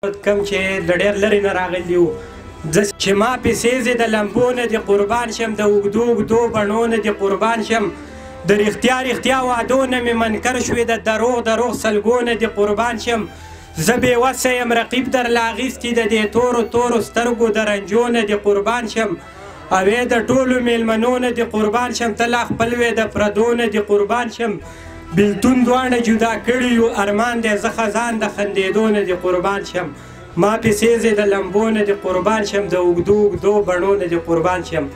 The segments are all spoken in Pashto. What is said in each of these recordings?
کوم چې د ډېر لرې نه راغلي وو، چې ما پسې زه د لمبو نه دې قربان شم، د اوږدو اوږدو بڼو نه دې قربان شم، د رښتیا رښتیا وعدو نه مې منکر شوې، د دروغ دروغ سلګو نه دې قربان شم. زه بې وسه یم رقیب درله اخیستي، د دې تورو تورو سترګو د رنجو نه دې قربان شم. اوې د ټولو میلمنو نه دې قربان شم، ته لا خپل وې د پردو نه دې قربان شم. بیلتون دواړه جدا کړي یو ارمان دی، زه خزان د خندېدو نه دې قربان شم. ما پسې زه د لمبو نه دې قربان شم، د اوږدو اوږدو بڼو نه دې قربان شم.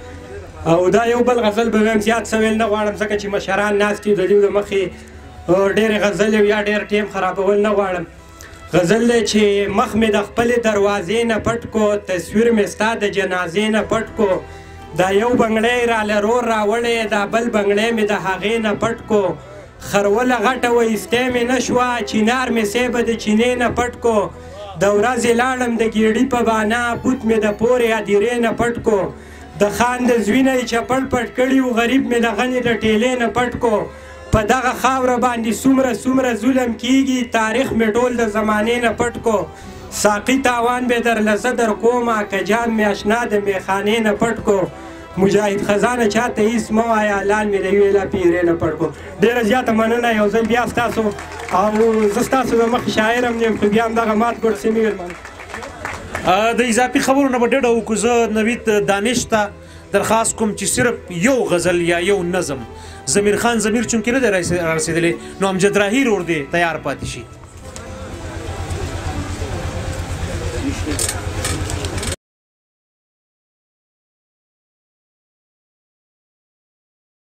او دا یو بل غزل به وایم، زیات څه ویل نه غواړم ځکه چې مشران ناست دي، د دوی د مخې ډېرې غزلې او یا ډېر ټیم خرابول نه غواړم. غزل دی چې مخ مې د خپلې دروازې نه پټ کو، تصویر مې ستا د جنازې نه پټ کو، دا یو بنګړی راله رور راوړی، دا بل بنګړی مې د هغې نه پټ کو، خروله غټه وه ایستی مې نه شوه، چینار مې صیبه د چینې نه پټ کو، د ورځې لاړم د ګیډي په بانه، بوت مې د پورې هدیرې نه پټ کو، د خان د زوی نه یې چپړ پټ کړي و، غریب مې د غنې د ټیلې نه پټ کو، په دغه خاوره باندې څومره څومره ظلم کیږي، تاریخ مې ټول د زمانې نه پټ کو، ساقي تاوان به درله زه در کومه، که جام مې اشنا د میخانې نه پټ کو، مجاهد خزانه چاته هیڅ مه وایه، لال مې د یوې لا پیرې نه پټ کو. ډېره زیاته مننه یو ځل بیا ستاسو، او زه ستاسو د مخې شاعر هم نه یم، خو بیا هم دغه مات ګوټ څه مې ویل. د اضافي خبرو نه به ډډه وکړو. زه نوید دانش ته درخواست کوم چې صرف یو غزل یا یو نظم، ضمیر خان ضمیر چونکې نه دی رارسېدلی، نو امجد راهي رور دی تیار پاتې شي.